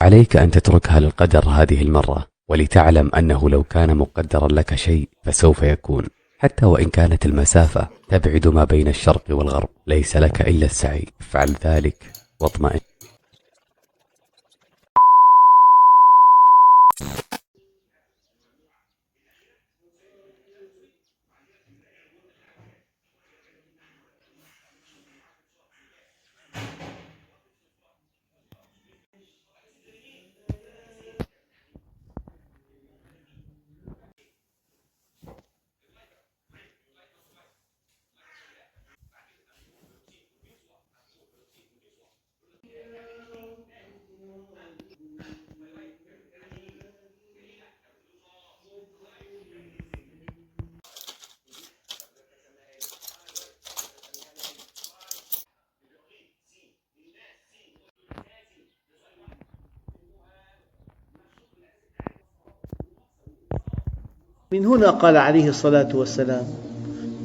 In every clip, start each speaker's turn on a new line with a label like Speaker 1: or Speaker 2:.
Speaker 1: عليك أن تتركها للقدر هذه المرة، ولتعلم أنه لو كان مقدرا لك شيء فسوف يكون، حتى وإن كانت المسافة تبعد ما بين الشرق والغرب. ليس لك إلا السعي، افعل ذلك واطمئن.
Speaker 2: من هنا قال عليه الصلاة والسلام: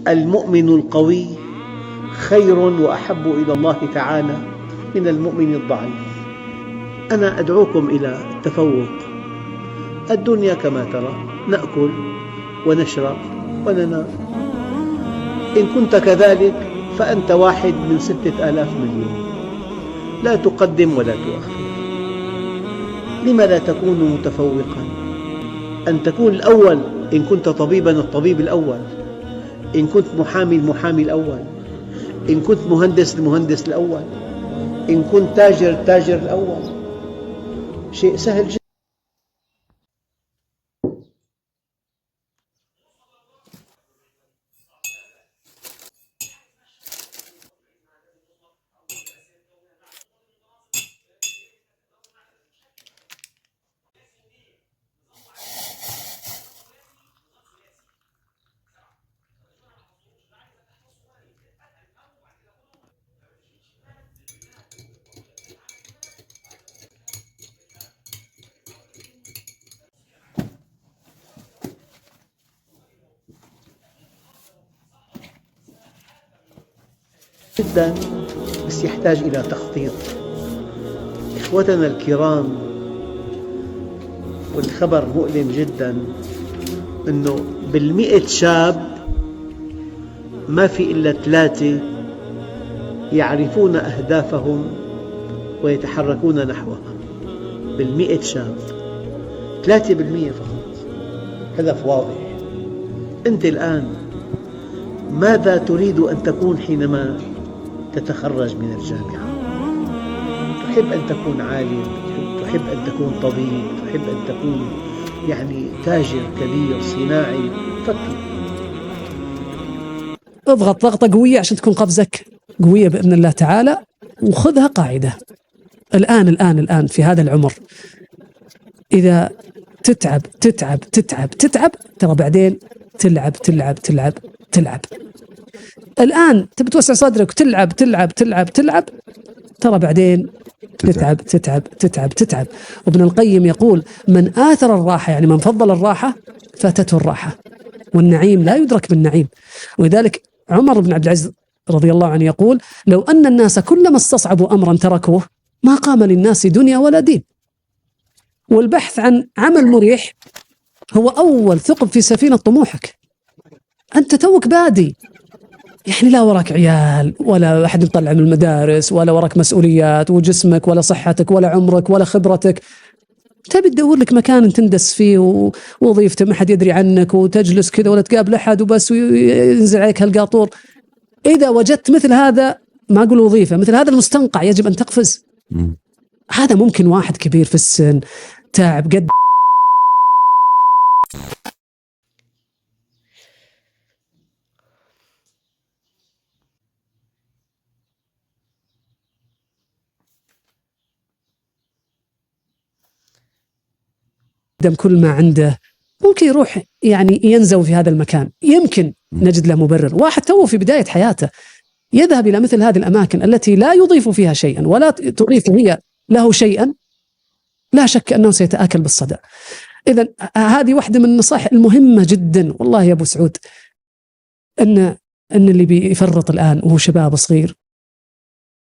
Speaker 2: المؤمن القوي خير وأحب إلى الله تعالى من المؤمن الضعيف. أنا أدعوكم إلى التفوق. الدنيا كما ترى، نأكل ونشرب وننام. إن كنت كذلك فأنت واحد من 6000 مليون، لا تقدم ولا تؤخر. لم لا تكون متفوقاً؟ أن تكون الأول. إن كنت طبيباً الطبيب الأول، إن كنت محامي المحامي الأول، إن كنت مهندس المهندس الأول، إن كنت تاجر التاجر الأول. شيء سهل جداً. جداً، بس يحتاج إلى تخطيط. إخوتنا الكرام، والخبر مؤلم جداً، أنه بال100 شاب ما في إلا 3 يعرفون أهدافهم ويتحركون نحوها. بال100 شاب 3% فقط. هدف واضح. أنت الآن ماذا تريد أن تكون حينما تتخرج من الجامعة؟ تحب أن تكون عالم، تحب أن تكون طبيب، تحب أن تكون يعني تاجر كبير صناعي. فكر.
Speaker 3: اضغط ضغطة قوية عشان تكون قفزك قوية بإذن الله تعالى، وخذها قاعدة. الآن الآن الآن في هذا العمر إذا تتعب تتعب تتعب تتعب، ترى بعدين تلعب تلعب تلعب تلعب. الآن تبي توسع صدرك وتلعب تلعب تلعب تلعب، ترى بعدين تتعب تتعب تتعب تتعب. وابن القيم يقول: من آثر الراحة، يعني من فضل الراحة فاتته الراحة، والنعيم لا يدرك بالنعيم. ولذلك عمر بن عبد العزيز رضي الله عنه يقول: لو أن الناس كلما استصعبوا أمرا تركوه ما قام للناس دنيا ولا دين. والبحث عن عمل مريح هو أول ثقب في سفينة طموحك. أنت توك بادي، يعني لا وراك عيال ولا أحد مطلع من المدارس ولا وراك مسؤوليات وجسمك ولا صحتك ولا عمرك ولا خبرتك. تبي تدور لك مكان تندس فيه ووظيفته ما حد يدري عنك، وتجلس كذا ولا تقابل أحد وبس، وينزل عليك هالقاطور. إذا وجدت مثل هذا، ما أقول وظيفة، مثل هذا المستنقع، يجب أن تقفز. هذا ممكن واحد كبير في السن تعب قد كل ما عنده، ممكن يروح يعني ينزو في هذا المكان، يمكن نجد له مبرر. واحد توه في بداية حياته يذهب إلى مثل هذه الأماكن التي لا يضيف فيها شيئا ولا تضيف هي له شيئا، لا شك أنه سيتآكل بالصدى. إذن هذه واحدة من النصائح المهمة جدا والله يا أبو سعود، أن اللي بيفرط الآن وهو شباب صغير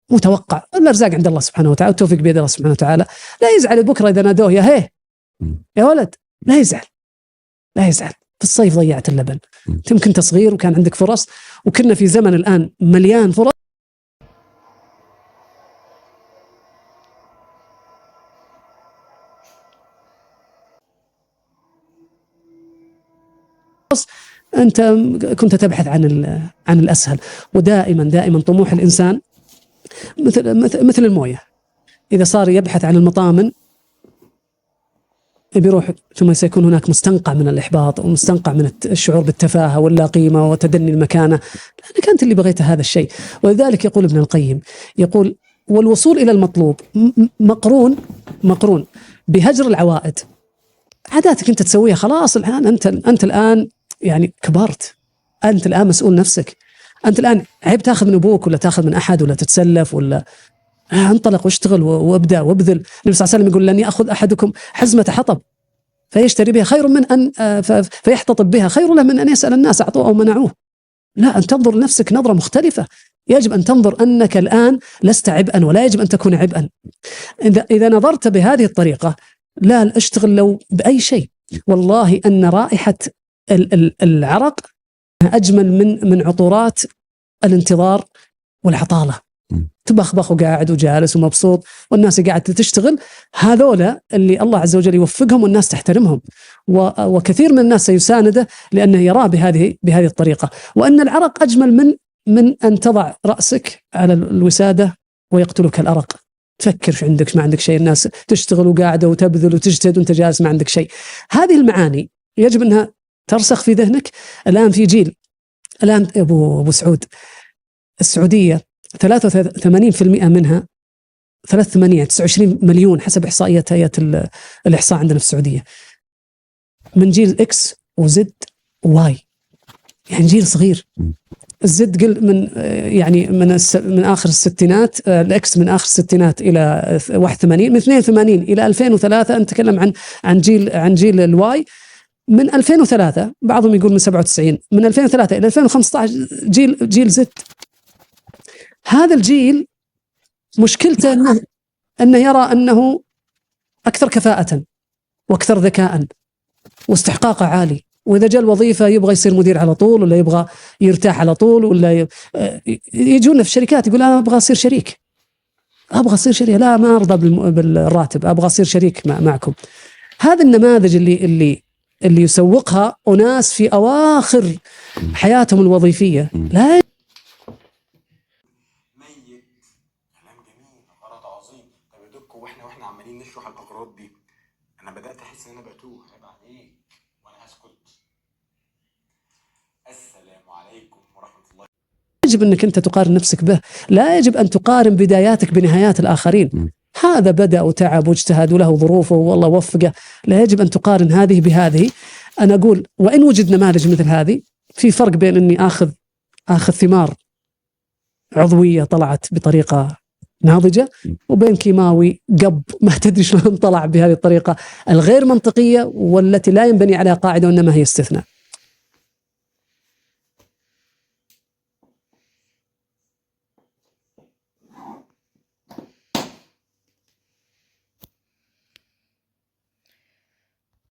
Speaker 3: متوقع. الأرزاق عند الله سبحانه وتعالى، والتوفيق بيد الله سبحانه وتعالى. لا يزعل بكرة إذا نادوه يا هيه يا ولد، لا يزعل، لا يزعل. في الصيف ضيعت اللبن، انت كنت صغير وكان عندك فرص، وكنا في زمن الآن مليان فرص. أنت كنت تبحث عن الأسهل. ودائما دائما طموح الإنسان مثل الموية، إذا صار يبحث عن المطامن بيروح، ثم سيكون هناك مستنقع من الإحباط ومستنقع من الشعور بالتفاهة واللا قيمة وتدني المكانة، لأنك أنت اللي بغيت هذا الشيء. ولذلك يقول ابن القيم، يقول والوصول إلى المطلوب مقرون بهجر العوائد. عاداتك أنت تسويها خلاص الآن، أنت الآن يعني كبرت، أنت الآن مسؤول نفسك، أنت الآن عيب تاخذ من أبوك ولا تاخذ من أحد ولا تتسلف ولا انطلق واشتغل وابدأ وابذل. النبي صلى الله عليه وسلم يقول لن يأخذ أحدكم حزمة حطب فيشتري بها خير من أن فيحتطب بها خير له من أن يسأل الناس أعطوه أو منعوه. لا، أن تنظر لنفسك نظرة مختلفة. يجب أن تنظر أنك الآن لست عبئا ولا يجب أن تكون عبئا. إذا نظرت بهذه الطريقة، لا اشتغل لو بأي شيء. والله أن رائحة العرق أجمل من عطورات الانتظار والعطالة. تبخبخ وقاعد وجالس ومبسوط والناس قاعدة تشتغل. هذولا اللي الله عز وجل يوفقهم والناس تحترمهم، وكثير من الناس سيسانده لأنه يراه بهذه الطريقة. وأن العرق أجمل من أن تضع رأسك على الوسادة ويقتلك الأرق. تفكر شو عندك ما عندك شيء، الناس تشتغل وقاعدة وتبذل وتجتهد وانت جالس ما عندك شيء. هذه المعاني يجب أنها ترسخ في ذهنك. الآن في جيل، الآن أبو سعود، السعودية 83% منها 3.8 29 مليون حسب إحصائية هيئة الإحصاء عندنا في السعودية، من جيل إكس وزد وواي، يعني جيل صغير. ال Z قل من يعني من آخر الستينات، ال X من آخر الستينات إلى 81، من 82 إلى 2003 نتكلم عن جيل ال Y. من 2003 بعضهم يقول من 97، من 2003 إلى 2015 جيل Z. هذا الجيل مشكلته أنه يرى أنه أكثر كفاءة وأكثر ذكاء واستحقاقه عالي، وإذا جاء الوظيفة يبغى يصير مدير على طول، ولا يبغى يرتاح على طول، ولا يجونا في الشركات يقول أنا أبغى أصير شريك، أبغى أصير شريك، لا ما أرضى بالراتب، أبغى أصير شريك معكم. هذا النماذج اللي يسوقها أناس في أواخر حياتهم الوظيفية. لا
Speaker 4: ميت. كلام جميل، غرض عظيم. طب يا دكتور، واحنا عمالين نشرح الاغراض دي، انا بدات احس ان انا بتوه. عيب عليك، وانا هسكت. السلام عليكم ورحمه الله.
Speaker 3: يجب أنك أنت تقارن نفسك به، لا يجب أن تقارن بداياتك بنهايات الآخرين. هذا بدأ وتعب واجتهد وله ظروفه والله وفقه، لا يجب أن تقارن هذه بهذه. أنا أقول وإن وجد نماذج مثل هذه، في فرق بين أني آخذ ثمار عضوية طلعت بطريقة ناضجة، وبين كيماوي قب ما تدري شلون طلع بهذه الطريقة الغير منطقية والتي لا ينبني عليها قاعدة وإنما هي استثناء.